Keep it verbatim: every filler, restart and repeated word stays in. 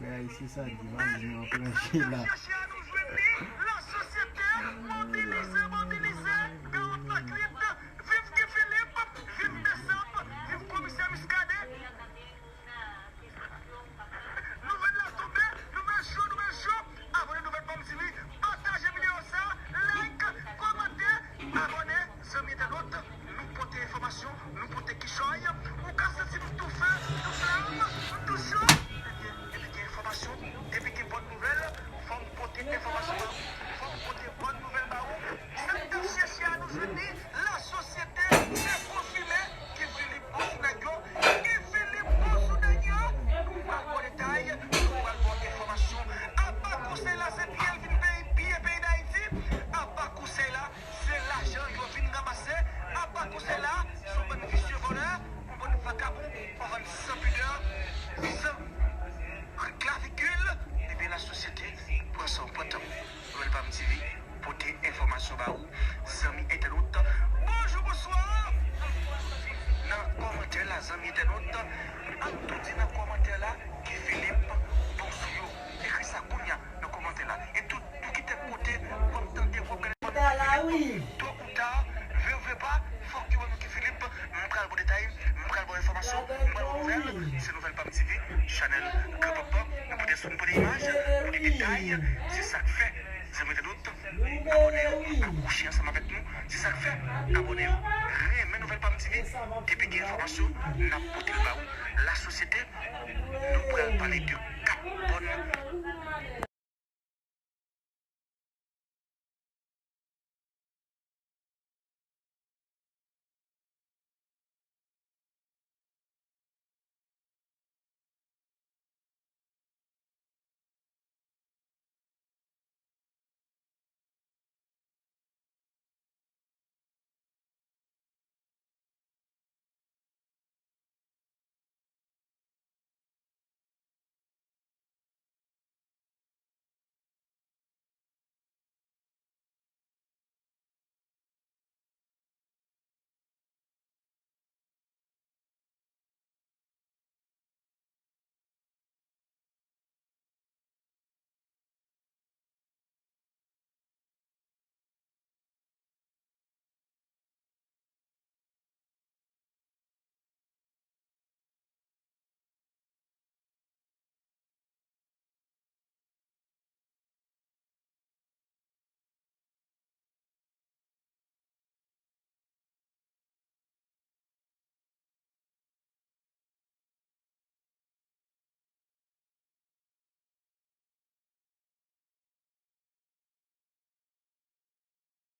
Ay, se sa di, m ap di nou an franchi la. Chèche a nou jwenn li, lasosyete, mobilize, mobilize, Gawo tranntuit, viv Guy Philippe, viv Bessap, viv komisè Muscadin. Nouvèl la tonbe, nouvèl cho, nouvèl cho. Abòne Nouvèl Pam T V, pataje videyo sa, like, kòmante, abòne, zanmi entènot. Nou pote enfòmasyon, nou pote kichòy. Ou ka santi nou toufe, nou flam, nou tou cho. Ebyen, depi gen enfòmasyon, depi gen bòn nouvèl, fò m pote enfòmasyon ba ou. Fò m pote bòn nouvèl ba ou. Sa k t ap chèche a nou jwenn li. Lasosyete fè konfime Guy Philippe bon sou nèg yo. Guy Philippe bon sou nèg yo. Nou pral ba w detay, nou pral ba w enfòmasyon. Apa konsèy la se piye l vin peye, piye peyi Dayiti. Apa konsèy la se lajan yo vin ranmase. Apa konsèy la se yon bann visye vòlè, yon bann vakabon, yon bann san pidè, san klavikil. Ebyen lasosyete pran san w, pran tan w. Nouvèl Pam T V pote enfòmasyon ba ou, zanmi entènot. Bonjou, bonswa. Nan kòmantè la, zanmi entènot, ap tou di nan kòmantè la, Guy Philippe bon sou yo. Ekri sa kounye a nan kòmantè la. E tout, tou kite kote w ap tande, w ap gade kòmantè Guy Philippe. Tôt ou tard, vle ou vle pa, fòk yo ban nou Guy Philippe. M pral ba w detay, m pral ba w enfòmasyon, m pral ba w nouvèl. Se Nouvèl Pam T V, chanèl Gran Papa. Nou pote son, nou pote imaj, nou pote detay. Se sa k fè, zanmi entènot, abòne yo, akouche ansanm avèk nou. Se sa k fè, abòne yo, renmen Nouvèl Pam T V. Depi gen enfòmasyon, n ap pote l ba ou. Lasosyete, nou pral pale de